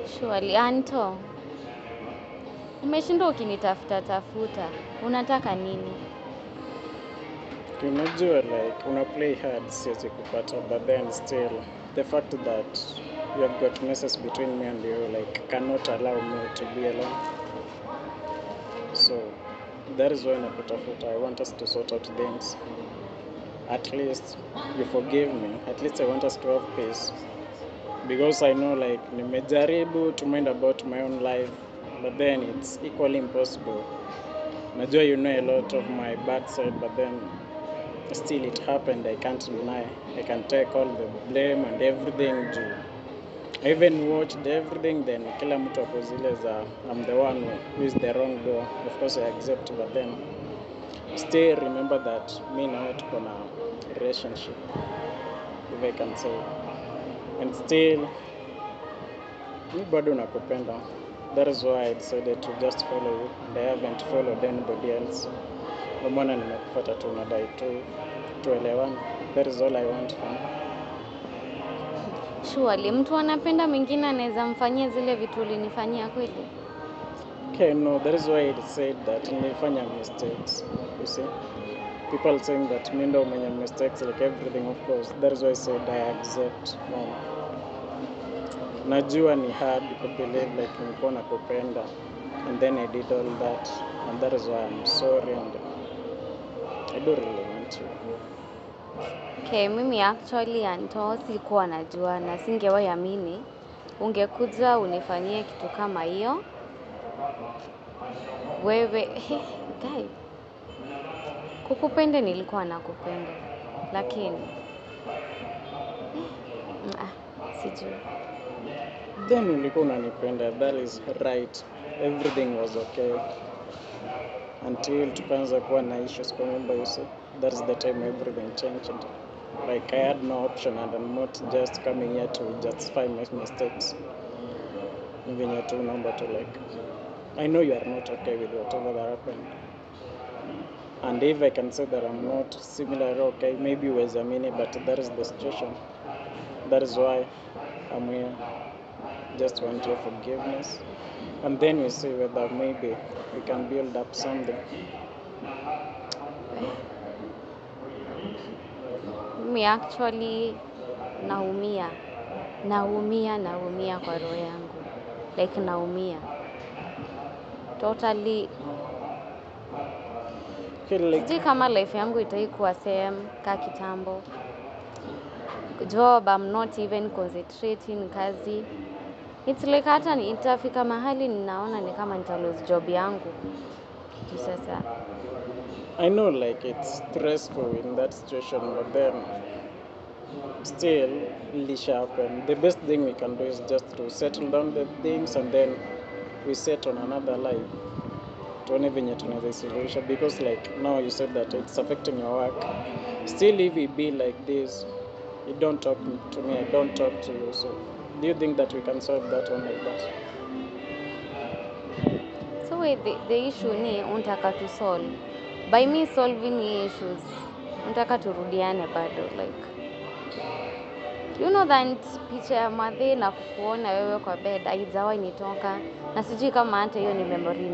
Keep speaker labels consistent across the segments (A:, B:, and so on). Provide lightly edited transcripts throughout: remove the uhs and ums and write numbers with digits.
A: Surely, Anto. Umeshindwa ukinitafuta. Unataka nini?
B: Unajua like una play hard siwezi kupata, but then still the fact that you have got messes between me and you like cannot allow me to be alone. So that is why nakutafuta. I want us to sort out things. At least you forgive me. At least I want us to have peace. Because I know like nimejaribu to mind about my own life, but then it's equally impossible. Najua you know a lot of my bad side, but then still it happened. I can't deny. I can take all the blame and everything. I even watched everything, then kila mtu ako zile za I'm the one who is the wrong door. Of course I accept, but then still remember that me na wewe tuko na relationship, if I can say, and still mi bado nakupenda. That is why I decided to just follow you and I haven't followed anybody else. Kwa maana nimekufuata tu, nadai tu tuelewane. That is all I want from you.
A: Surely, mtu anapenda mwingine anaweza mfanyia zile vitu ulinifanyia kweli?
B: Okay, no, that is why I said that nilifanya mistakes, you see. People saying that mi ndo mwenye mistakes, like everything, of course. That is why I said I accept. No. Najua ni hard to believe like nilikuwa nakupenda and then I did all that, and that is why I'm sorry and I don't really want you.
A: Okay, mimi actually Anto sikuwa najua na singewahi amini ungekuja unifanyie kitu kama hiyo. Wewe, guy. Kukupenda nilikuwa nakupenda. Lakini sijui.
B: Then ulikuwa unanipenda, that is right. Everything was okay. Until tukaanza kuwa na issues kwa nyumba, you see. That is the time everything changed. Like I had no option and I'm not just coming here to justify my mistakes. Venye tu naomba tu like, I know you are not okay with whatever that happened. And if I can say that I'm not similarly okay, maybe uwezamini, but that is the situation. That is why I'm here. Just want your forgiveness. And then we see whether maybe we can build up something.
A: Mimi actually naumia kwa roho yangu. Like naumia. Totally. Sijui kama life yangu itaikuwa same ka kitambo. Job, I'm not even concentrating kazi. It's like hata nitafika mahali ninaona ni kama nita lose job yangu. Sasa.
B: I know like it's stressful in that situation, but then still it happen. The best thing we can do is just to settle down the things and then we set on another life. Tuone venye tunaweza solution, because like now you said that it's affecting your work. Still if we be like this, you don't talk to me, I don't talk to you. So do you think that we can solve that one like that?
A: So the issue ni unataka to solve. By me solving issues, unataka turudiane bado like. You know that picha ya madhe na kukuona wewe kwa bed haijawahi nitoka, na sijui kama hata hiyo ni memory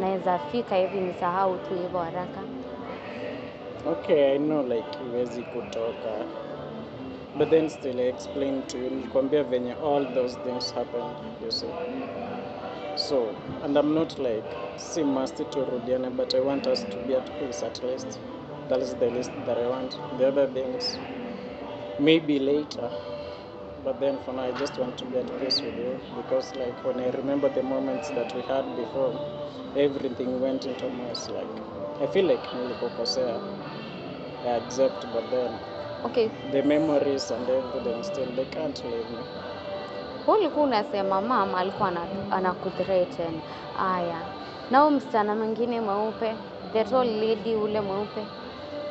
A: naweza fika hivi nisahau tu hivyo haraka.
B: Okay, I know like huwezi kutoka, but then still I explain to you, nilikwambia venye all those things happened, you see. So, and I'm not like si must turudiane, but I want us to be at peace at least. That is the least that I want. The other things maybe later, but then for now I just want to be at peace with you, because like when I remember the moments that we had before, everything went into mess. Like I feel like nilikukosea, I accept, but then
A: Okay,
B: the memories and everything still they can't leave me.
A: ulikuwa unasema mama alikuwa anakuthreaten. Aya. Na huyo msichana mwingine mweupe, the tall lady ule mweupe,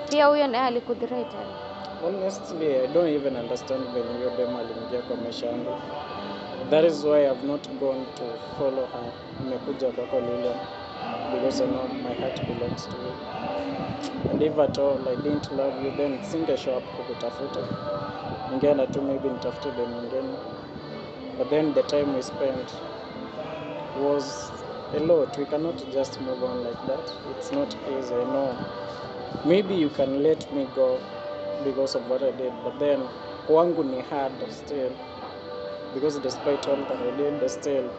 A: pia huyo naye alikuthreaten.
B: Honestly, I don't even understand when hiyo dem aliingia kwa maisha yangu. That is why I've not gone to follow her. Nimekuja kwako Lilian, because I know my heart belongs to you. And if at all I didn't love you, then singe show up kukutafuta. Ningeenda tu maybe nitafute dem mwingine. But then the time we spent was a lot. We cannot just move on like that. It's not easy, I know. Maybe you can let me go because of what I did, but then kwangu ni hard still, because despite all that I did, still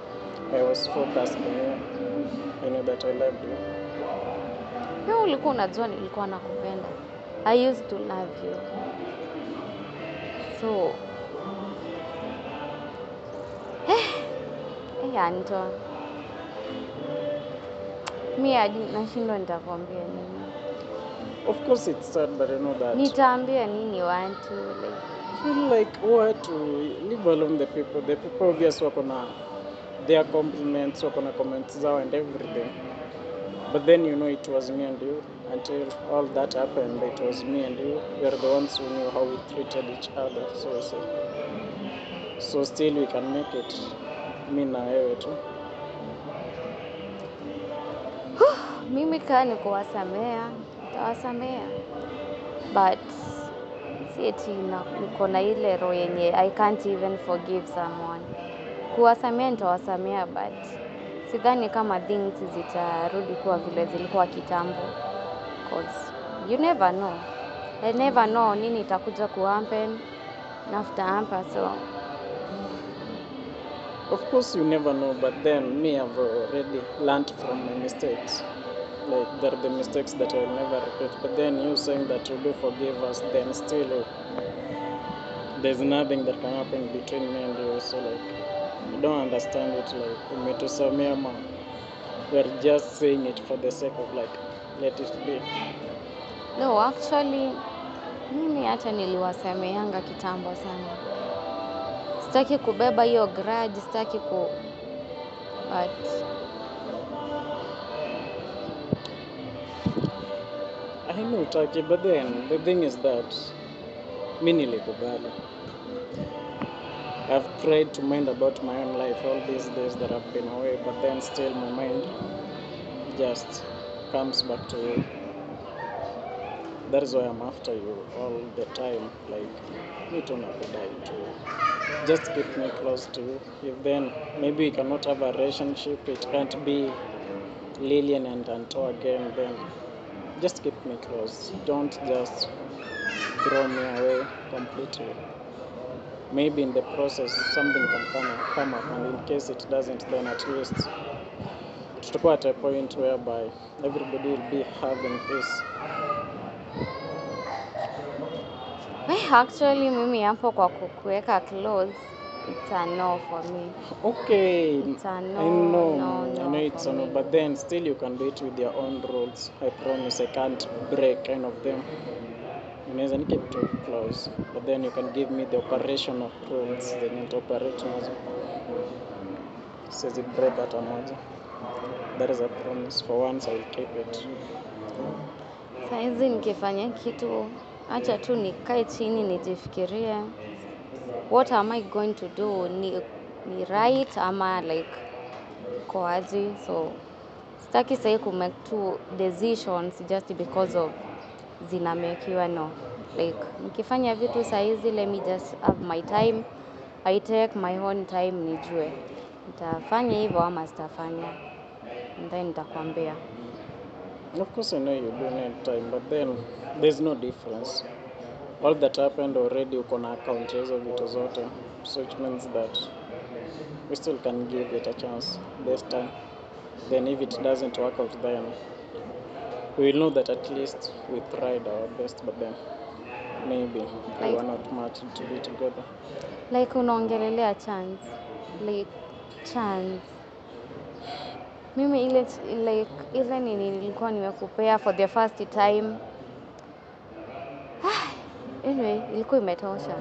B: I was focused on you. I know that I loved you.
A: Wewe ulikuwa unajua nilikuwa nakupenda. I used to love you. So, Anton. Mimi hadi nashindwa nitakwambia nini.
B: Of course it's sad, but I know that.
A: Nitaambia nini watu like
B: Feel like what to leave alone the people. The people obviously wako na their compliments, wako na comments zao and everything. But then you know it was me and you. Until all that happened, it was me and you. We are the ones who knew how we treated each other. So still we can make it. Mi na wewe tu.
A: mimi kaa ni kuwasamea, nitawasamea. But si eti niko na ile roho yenye I can't even forgive someone. Kuwasamea nitawasamea, but sidhani kama things zitarudi kuwa vile zilikuwa kitambo. Cause you never know. I never know nini itakuja kuhappen after hamper, so
B: Of course you never know, but then me I've already learned from my mistakes. Like there are the mistakes that I'll never repeat. But then you saying that you do forgive us, then still there's nothing that can happen between me and you. So like I don't understand it. Like umetusamea ma, we're just saying it for the sake of like let it be.
A: no, actually mimi hata niliwasameanga kitambo sana. Sitaki kubeba hiyo grudge, sitaki but
B: I know Taki, but then the thing is that mi nilikubali. I've tried to mind about my own life all these days that I've been away, but then still my mind just comes back to you. That is why I'm after you all the time. Like, me too nakudai too. Just keep me close to you. If then maybe we cannot have a relationship, it can't be Lillian and Anto again, then just keep me close. Don't just throw me away completely. Maybe in the process something can come up, and in case it doesn't, then at least tutakuwa at a point whereby everybody will be having peace.
A: actually mimi hapo kwa kukuweka close, it's a no for me.
B: Okay,
A: It's a no,
B: I know,
A: no,
B: I
A: no
B: know it's
A: for
B: a no,
A: me.
B: but then still you can do it with your own rules. I promise I can't break kind of them. Unaweza ni keep too close, but then you can give me the operational rules, then you operate nazo. Siwezi break hata moja. That is a promise. For once I will keep it.
A: Saizi nikifanya kitu, acha tu nikae chini nijifikirie. What am I going to do? Ni right ama like koaji? So sitaki sahi kumake two decisions just because of zinamekiwa, no. Like nikifanya vitu saizi, let me just have my time. I take my own time nijue nitafanya hivyo ama sitafanya, and then nitakwambia.
B: Of course I know you do need time, but then there's no difference. All that happened already, uko na account ya hizo vitu zote, so it means that we still can give it a chance this time. Then if it doesn't work out, then we will know that at least we tried our best, but then maybe we were not meant to be together.
A: Like unaongelelea chance, like chance. Mimi ile nini nilikuwa nimekupea for the first time. Anyway, ilikuwa imetosha.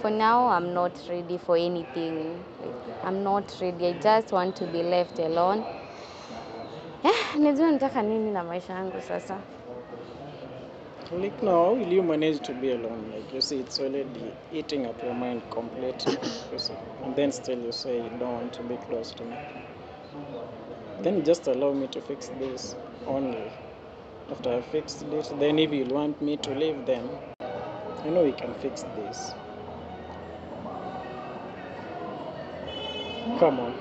A: For now, I'm not ready for anything. Like, I'm not ready. I just want to be left alone. Najua nataka nini na maisha yangu sasa.
B: Like now, how will you manage to be alone? Like you see, it's already eating up your mind completely. You see, and then still you say you don't want to be close to me. Then just allow me to fix this only. After I fixed it, then if you want me to leave, then I know we can fix this. Come on,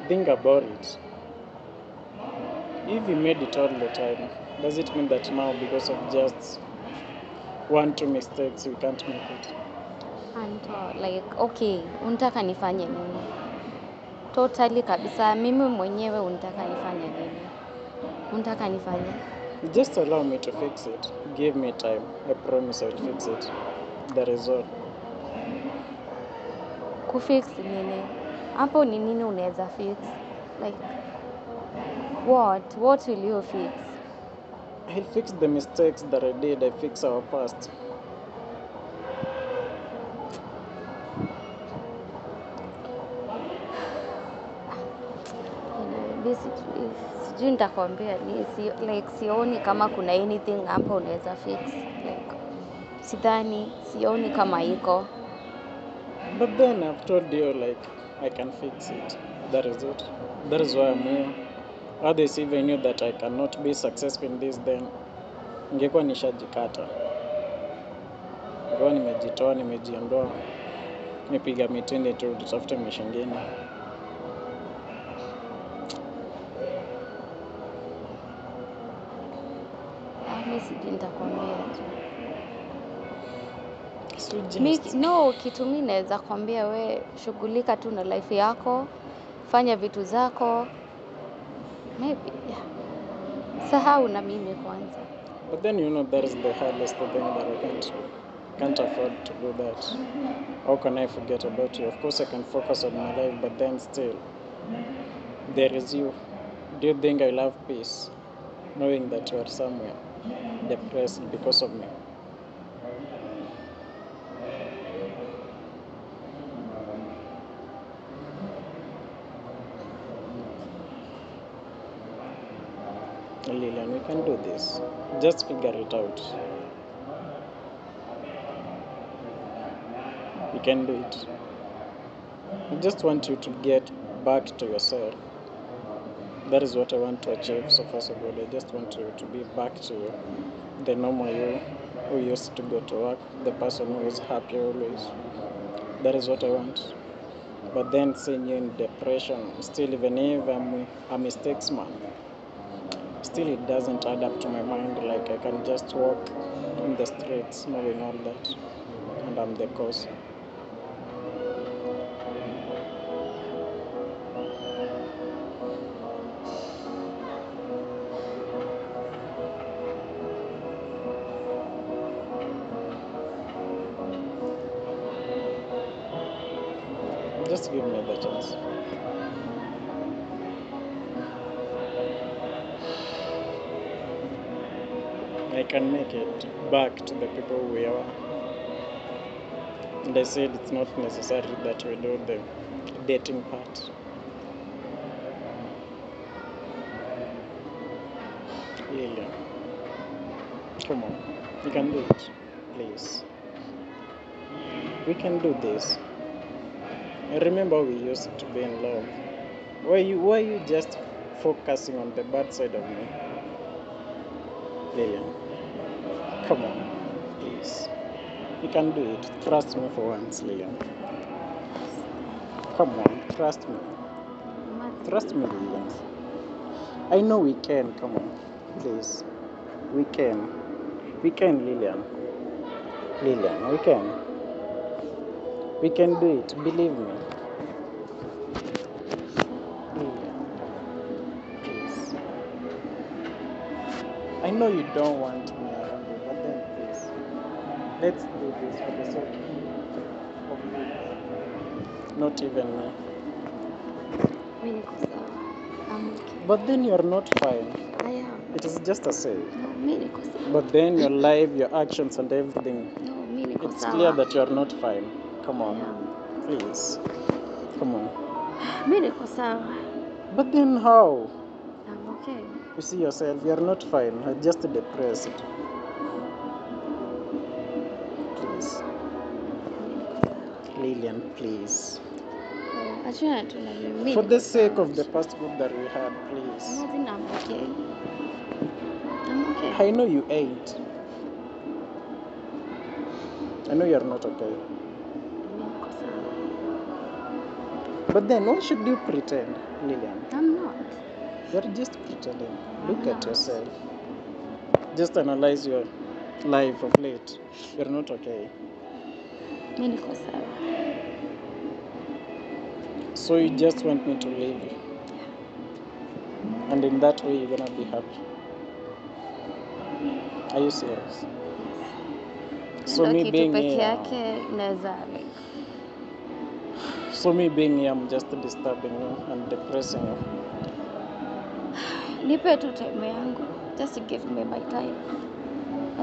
B: think about it. If we made it all the time, does it mean that now, because of just one, two mistakes, we can't make it?
A: And like okay, unataka nifanye nini? Totally kabisa, mimi mwenyewe unataka nifanye nini? Unataka nifanye?
B: Just allow me to fix it. Give me time. I promise I'll fix it. That is all.
A: Kufix nini? Hapo ni nini unaweza fix? Like what? What will you fix?
B: I'll fix the mistakes that I did. I fix our past.
A: Basically, sijui nitakwambia ni like sioni kama kuna anything hapo unaweza fix. Like sidhani, sioni kama iko.
B: But then I've told you, like, I can fix it. That is it. That is why I'm here. Others even knew that I cannot be successful in this, then ningekuwa nishajikata. Ningekuwa nimejitoa, nimejiondoa, nipiga mitende tu, tutafute maisha ingine.
A: Mimi sijui nitakwambia tu.
B: So
A: No, kitu mimi naweza kwambia we shughulika tu na life yako, fanya vitu zako. Maybe yeah. Sahau na mimi kwanza.
B: But then that is the hardest thing that I can't afford to do that. How can I forget about you? Of course I can focus on my life, but then still there is you. Do you think I love peace? Knowing that you are somewhere depressed because of me. Lilian, we can do this. Just figure it out. We can do it. I just want you to get back to yourself. That is what I want to achieve. So first of all, I just want you to be back to the normal you who used to go to work, the person who is happy always. That is what I want. But then seeing you in depression, still even if I'm a mistakes man, still it doesn't add up to my mind. Like I can just walk in the streets knowing all that, and I'm the cause. Just give me the chance. I can make it back to the people we are. And I said it's not necessary that we do the dating part. Lilian, come on, you can do it, please. We can do this. I remember we used to be in love. Why you just focusing on the bad side of me? Lilian, come on, please. You can do it. Trust me for once, Lilian. Come on, trust me. Trust me, Lilian. I know we can. Come on, please. We can. We can, Lilian. Lilian, we can. We can do it. Believe me. Lilian, please. I know you don't want me around you, but then please. Let's do this for the sake of you. Not even me.
A: Mimi niko sawa. I'm okay.
B: But then you're not fine.
A: I am.
B: It is just a say.
A: No, mimi niko sawa.
B: But then your life, your actions and everything,
A: No, mimi niko
B: it's
A: sawa.
B: clear that you are not fine. Come
A: I
B: on,
A: am.
B: please. Come on.
A: Mimi niko sawa.
B: But then how?
A: I'm okay.
B: You see yourself, you are not fine. You're just depressed. Please. Lilian, please.
A: Achana tu na mimi.
B: For
A: niko
B: the sake
A: sawa.
B: of the past group that we had, please.
A: Imagine I'm okay. I'm okay.
B: I know you ain't. I know you're not okay.
A: Mimi niko sawa.
B: But then, why should you pretend, Lillian?
A: I'm not.
B: You're just pretending. Look
A: I'm
B: at
A: not.
B: yourself. Just analyze your life of late. You're not okay.
A: Mi niko sawa.
B: So you just want me to leave you. And in that way, you're gonna be happy. Are you serious? So
A: Ndio
B: me
A: kitu
B: being
A: peke
B: here,
A: yake naweza like
B: so me being here, I'm just disturbing you and depressing you.
A: nipe tu time yangu. Just give me my time.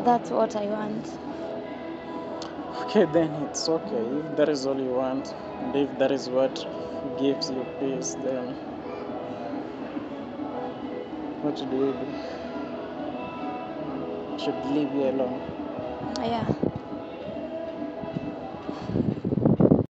A: That's what I want.
B: Okay, then it's okay. If that is all you want, and if that is what gives you peace, then what do? Should leave you alone.
A: Yeah.